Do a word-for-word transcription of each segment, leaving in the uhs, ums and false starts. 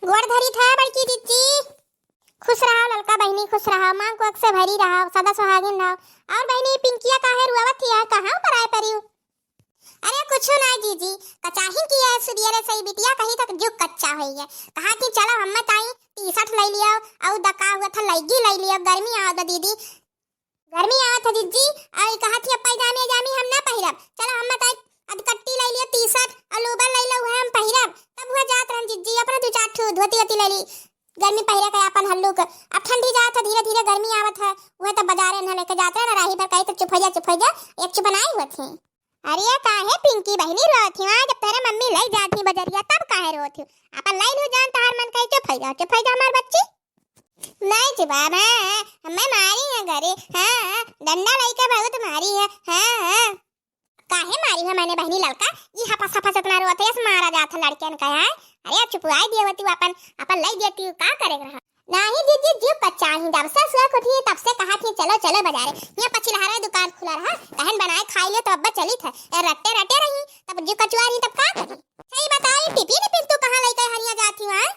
गोड़ धरी था बड़की जिज्जी। खुश रहा ललका बहिनी, खुश रहा, मांग कोख से भरी रहा, सदा सुहागिन रहा। और बहिनी पिंकिया काहे रुआवत हिया, कहाँ पर आए परिउ? अरे कुछ ना जीजी, कचाही की है सुदियरे सही बिटिया कही तक जुग कच्चा होई है। कहा कि चलो हम ताई टी शर्ट ले लियो, और दका हुआ था लैगी ले लियो, गर्मी आवत बा दीदी, गर्मी आवत है जिज्जी। और कहा थी अब पैजामे जामी हम ना पहिरब, चलो हम ताई अधकट्टी ले लियो टी शर्ट और लोअर ले लो, वह हम पहिरब। तब हुआ जात रहन जिज्जी अपना दो चार ठो धोती वोती ले ली, गर्मी पहिरे के अपन हल्लुक। अब ठंडी जात है धीरे धीरे गर्मी आवत है, वह तब बाजारे न लेके जात रहन, राही भर कही तो चुप हो जा चुप हो जा, एक चुप बनाई हुआ थी। अरे काहे पिंकी बहिनी रोत ही? आज तोहरे मम्मी लई जात ही बजरिया, तब काहे रोत ही? अपन लाई लू जान, तहार मन कहे चुप हो जा, चुप हो जा हमार बच्ची। नहीं जी बाबा, हमें मारी है घरे, हाँ, डंडा लइके बहुत मारी है, हाँ, हाँ। काहे मारी है मैंने बहिनी ललका? ई हफस हफस इतना रोत है, यस मारा जात है लड़कियन का, हाँ? अरे चुपवाई दिए होती अपन, अपन लई देती, का करे रहा? नाही दीदी, जीव कच्चा ही, जब से सुबह उठी तब से कहा थी चलो चलो बजारे। यहाँ पचिलहरा दुकान खुला रहा, कहन बनाए खाई ले तो अब्बा चली था। ए रट्टे रट्टे रही, तब जीव कचुआ रही तब का करी? सही बताओ, ये टिफिन टिफिन तू कहाँ लेके हरिया जाती हूँ, हाँ?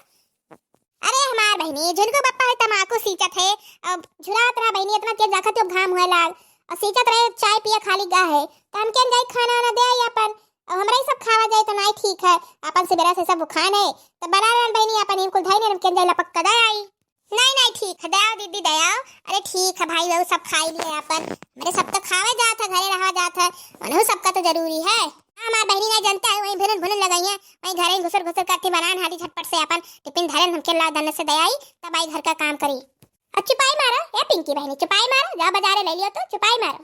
अरे हमार बहिनी, झुनको बप्पा है तमाकू सींचत है, अब झुरात रहा बहिनी, इतना तेज रखत अब घाम हुए लाग, और सींचत रहे चाय पिए खाली गा है, तो हम केन जाई खाना वाना दे आई अपन, अब हमरा ही सब खावा जाए तो नहीं ठीक है, अपन सुबेरा से सब भुखान है, तो बना रहन बहिनी अपन हिम कुल धई ने हम केन जाई लपक के दे आई। नहीं नहीं ठीक है, दे आओ दीदी दे आओ। अरे ठीक है भाई, वो सब खाई लिए अपन, मेरे सब तो खावे जात है, घरे रहा जात है, उन्हें सबका तो जरूरी है। हाँ, हमार बहिनी नहीं जानते है, वहीं भुनन भुनन लगाई है, वहीं घरे घुसर घुसर करती बनान हाली झटपट से अपन टिफिन धरन हमके ला दन से दे आई, तब आई घर का काम करी। अब चुपाई मारा, ए पिंकी बहिनी, चुपाई मारा, जा बजारे ले लियो तो चुपाई मारा।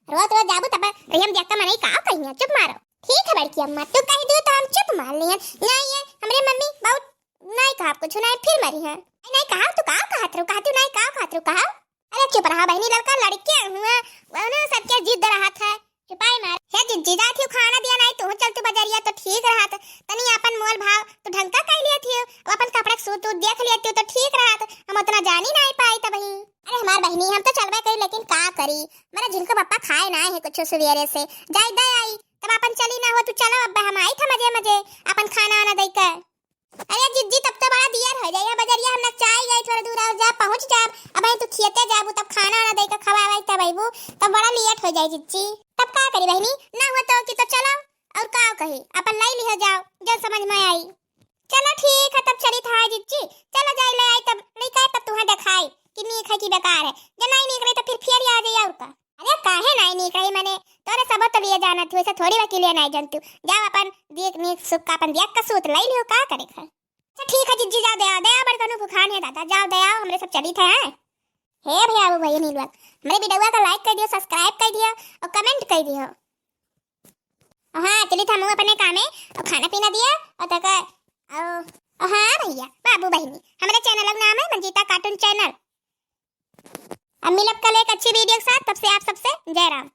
रोज रोज जाबू तब रही हम देखता मनई का कही है, चुप मारो। ठीक है बड़की अम्मा, तू कह दियो तो हम चुप मार लिहन। नहीं ये हमरे मम्मी बहुत नहीं कहा कुछ, नहीं फिर मरी है। नहीं, नहीं कहा, तू का कहत रहू, कहा तू नहीं का कहत रहू, कहा। अरे चुप रहा बहिनी, लड़का लड़के हुआ, उन्हें सबके जिद रहत है, चुपाई मार। हे जिज्जी जात ही खाना दिया नहीं, तू चल तू बजरिया तो ठीक रहत, तनी अपन मोल भाव तू ढंग का कह लिया थी, अब अपन कपड़ा सूट उट देख लिया थी तो ठीक रहत, हम उतना जानी नहीं पाई तब ही। अरे हमार बहिनी, हम तो चलबे करी, लेकिन का करी, मेरा झुनको बप्पा खाए ना है कुछ सुबेरे से, जाई दे आई, तब अपन चली ना हो, तू चलो अब हम आई था मजे मजे अपन खाना वाना दे के। अरे जिज्जी, तब तो बड़ा दियर हो जाए, बजरिया हम नचाई गए थोड़ा दूर और जा पहुँच जाब, अब तू खियते जाबू तब खाना वाना दे के खवावे तब अइबू, तब बड़ा लेट हो जाए जिज्जी। तब का करी बहिनी, ना हुआ तो कि तो चलो, और का कही, अपन लाई लिहो जाओ, जो समझ में आई। चलो ठीक है, तब चली था जिज्जी, चलो जाई ले आई तब, नहीं कहे तब तुहें देखाई कि नीक है कि बेकार है, जब नहीं नीक रही तो फिर फिर आ जाइए और का। अरे काहे नाई नीक रही मने, तोरे सबो तो लिए जानत हुए से थोड़ी वकीलिया नाई जनतू। जाओ अपन देख नीक सुख का अपन देख का सूत लई लियो, का करे घर। अच्छा ठीक है जिज्जी, जाओ दे आओ, दे आओ, बड़ कनु भुखान है दादा, जाओ दे आओ, हमरे सब चली थे हैं। हे भैया वो भैया नीलवा, हमरे वीडियो का like कर दियो, subscribe कर दियो और comment कर दियो। और हाँ चली था हम अपने कामे और खाना पीना दिया और तक और, और हाँ भैया बाबू बहिनी, हमरे channel का नाम है मंजीता cartoon channel। अब मिलब कल एक अच्छी वीडियो के साथ, तब से आप सबसे जय राम।